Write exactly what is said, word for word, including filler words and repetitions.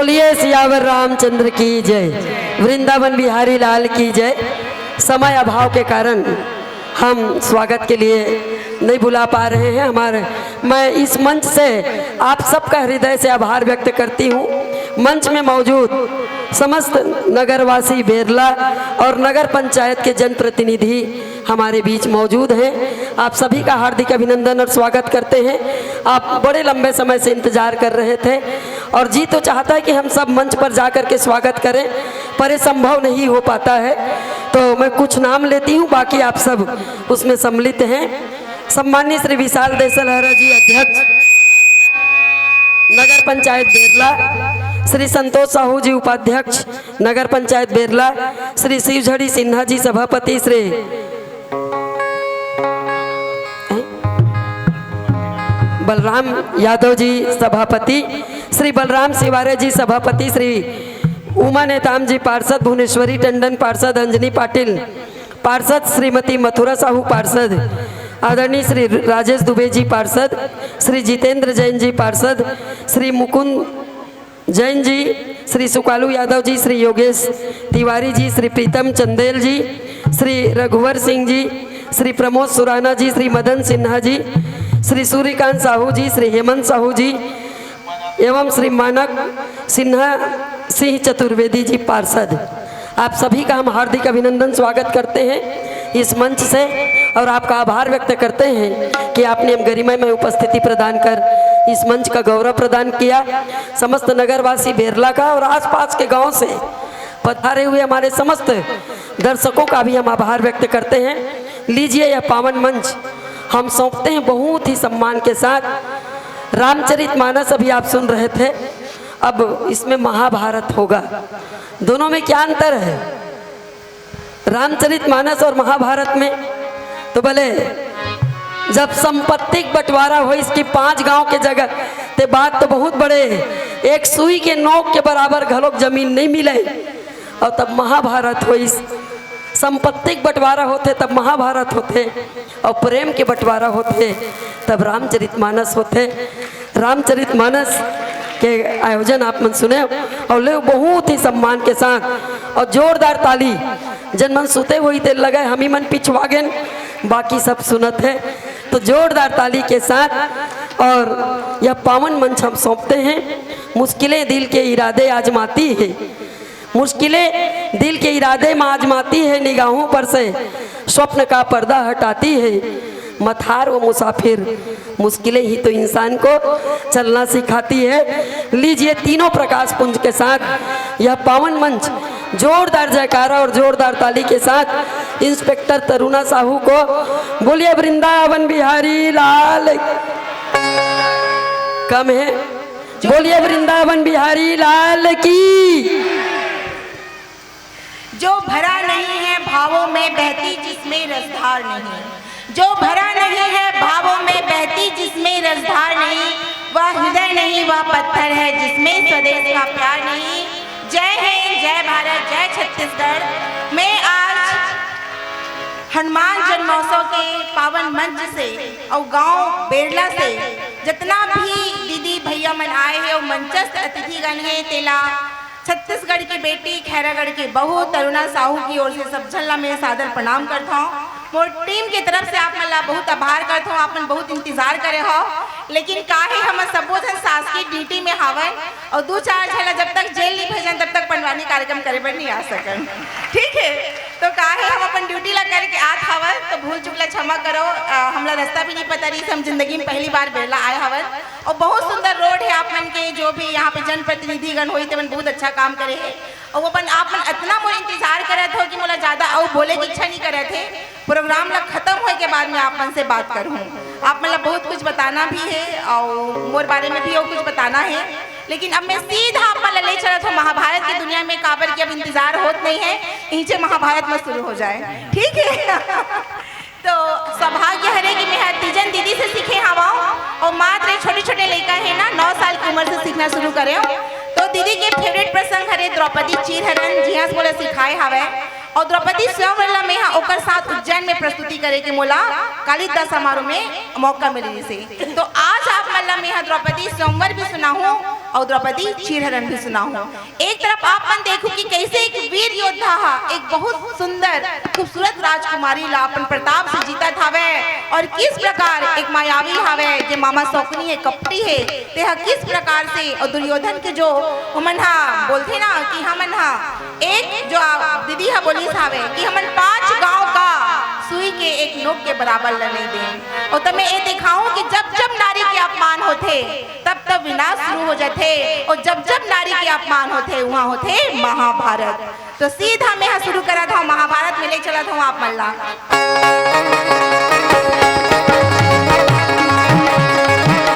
ये सियावर रामचंद्र की जय, वृंदावन बिहारी लाल की जय। समय अभाव के कारण हम स्वागत के लिए नहीं बुला पा रहे हैं। हमारे, मैं इस मंच से आप सबका हृदय से आभार व्यक्त करती हूँ। मंच में मौजूद समस्त नगरवासी बेरला और नगर पंचायत के जनप्रतिनिधि हमारे बीच मौजूद हैं। आप सभी का हार्दिक अभिनंदन और स्वागत करते हैं। आप बड़े लंबे समय से इंतजार कर रहे थे और जी तो चाहता है कि हम सब मंच पर जा करके स्वागत करें, पर ये संभव नहीं हो पाता है। तो मैं कुछ नाम लेती हूँ, बाकी आप सब उसमें सम्मिलित हैं। सम्माननीय श्री विशाल देसलहरा जी, अध्यक्ष नगर पंचायत बेरला, श्री संतोष साहू जी, उपाध्यक्ष नगर पंचायत बेरला, श्री शिवझड़ी सिन्हा जी, सभापति, श्री बलराम यादव जी, सभापति, श्री बलराम शिवारे जी, सभापति, श्री उमा नेताम जी, पार्षद, भुवनेश्वरी टंडन, पार्षद, अंजनी पाटिल, पार्षद, श्रीमती मथुरा साहू, पार्षद, आदरणीय श्री राजेश दुबे जी, पार्षद, श्री जितेंद्र जैन जी, पार्षद, श्री मुकुंद जैन जी, श्री सुकालू यादव जी, श्री योगेश तिवारी जी, श्री प्रीतम चंदेल जी, श्री रघुवर सिंह जी, श्री प्रमोद सुराना जी, श्री मदन सिन्हा जी, श्री सूर्यकांत साहू जी, श्री हेमंत साहू जी एवं श्री मानक सिन्हा सिंह चतुर्वेदी जी, पार्षद। आप सभी का हम हार्दिक अभिनंदन, स्वागत करते हैं इस मंच से और आपका आभार व्यक्त करते हैं कि आपने हम गरिमामय उपस्थिति प्रदान कर इस मंच का गौरव प्रदान किया। समस्त नगरवासी बेरला का और आसपास के गांव से पधारे हुए हमारे समस्त दर्शकों का भी हम आभार व्यक्त करते हैं। लीजिए, यह पावन मंच हम सौंपते हैं बहुत ही सम्मान के साथ। रामचरित मानस अभी आप सुन रहे थे, अब इसमें महाभारत होगा। दोनों में क्या अंतर है, रामचरित मानस और महाभारत में? तो बोले, जब संपत्ति के बंटवारा होइस कि पांच गांव के जगह, ते बात तो बहुत बड़े, एक सुई के नोक के बराबर घलोक जमीन नहीं मिले, और तब महाभारत होइस, संपत्ति के बंटवारा होथे तब महाभारत होथे, और प्रेम के बंटवारा होथे तब रामचरित मानस होथे। रामचरित मानस के आयोजन आप मन सुने और ले बहुत ही सम्मान के साथ और जोरदार ताली। जन मन सुते हुई ते लगे, हम ही मन पिछवा गेन, बाकी सब सुनत है। तो जोरदार ताली के साथ और यह पावन मंच हम सौंपते हैं। मुश्किलें दिल के इरादे आजमाती है, मुश्किलें दिल के इरादे में आजमाती है, निगाहों पर से स्वप्न का पर्दा हटाती है। मथार वो मुसाफिर, मुश्किलें ही तो इंसान को चलना सिखाती है। लीजिए, तीनों प्रकाश पुंज के साथ यह पावन मंच जोरदार जयकारा और जोरदार ताली के साथ इंस्पेक्टर तरुणा साहू को बोलिए, वृंदावन बिहारी लाल। कम है, बोलिए वृंदावन बिहारी लाल की। जो भरा नहीं है भावों में बहती जिसमें रसधार नहीं, जो भरा नहीं है भावों में बहती जिसमें रसधार नहीं, वह हृदय नहीं, वह पत्थर है जिसमें स्वदेश का प्यार नहीं। जय हिंद, जय भारत, जय छत्तीसगढ़। मैं आज हनुमान जन्मोत्सव के पावन मंच से और गांव बेरला से जितना भी दीदी भैया मन आए हैं और मंचस्थ अतिथिगण हैं, तेला छत्तीसगढ़ की बेटी, खैरागढ़ की बहू तरुणा साहू की ओर से सब झन ला मैं सादर प्रणाम करत हौं। मोर टीम की तरफ से आप मन ला बहुत आभार करत हौं, आप मन बहुत इंतजार करे हो, लेकिन का है, हम सबो झन शासकीय ड्यूटी में हावन और दू चार झन ला जब तक जेल नहीं भेजन तब तक पंडवानी कार्यक्रम करे बर नहीं आ सकन। ठीक है, तो का है, हम अपन ड्यूटी ला करके आत हावन, तो भूल चूक ला क्षमा करो। अ, हमला रास्ता भी नहीं पता रही, हम जिंदगी में पहली बार बेरला आए हावन। और बहुत सुंदर रोड है, आप मन के जो भी यहाँ पे जनप्रतिनिधिगण होई, ते मन बहुत अच्छा काम करे है। और वो अपन, आप मन इतना मोर इंतजार करत हो कि मोला ज्यादा अउ बोले की इच्छा नहीं करत है। प्रोग्राम ला खत्म होए के बाद में आप मन से बात करूँ, आप मन ला बहुत कुछ बताना भी है और मोर बारे में भी और कुछ बताना है, लेकिन अब मैं सीधा आप मन ला ले चलत हूँ महाभारत की दुनिया में, काबर की अब इंतजार होत नहीं है, इहिचे महाभारत में शुरू हो जाए, ठीक है। तो सौभाग्य हरे कि मैं तीजन दीदी से सीखे हवं और मात्र छोटे छोटे लइका है ना, नौ साल की उम्र से सीखना शुरू करे। तो दीदी के फेवरेट प्रसंग हरे द्रौपदी चीरहरण, जिहां से मोला सिखाए हवे। और द्रौपदी स्वयंवर ला मैं हा ओकर साथ उज्जैन में प्रस्तुति करे के मोला कालिदास समारोह में मौका मिले से। तो आज आप ला मेंहा द्रौपदी स्वयंवर भी सुनाहूं अउ द्रौपदी चीरहरण भी सुनाहूं। एक तरफ आप मन देखो कि कैसे एक वीर योद्धा हा एक बहुत सुंदर खूबसूरत राजकुमारी ला अपन प्रताप से जीतत हावय अउ किस प्रकार एक मायावी हावय जे मामा सौकनी हे, कपटी हे, तेहा किस प्रकार से अउ दुर्योधन के जो ओमन हा बोलथे ना कि हमन हा एक जो आ-, दीदी हा बोलिस हावय कि हमन पांच गांव का सुई के एक नोक के बराबर ल नइ देन। अउ त मैं ये दिखाऊं कि जब जब नारी के अपमान होथे तब तब विनाश शुरू हो जाथे अउ जब जब नारी के अपमान होथे उहां होथे महाभारत। तो सीधा मैं हा शुरू करत हूं, महाभारत में ले चलत हूं आप मन ला।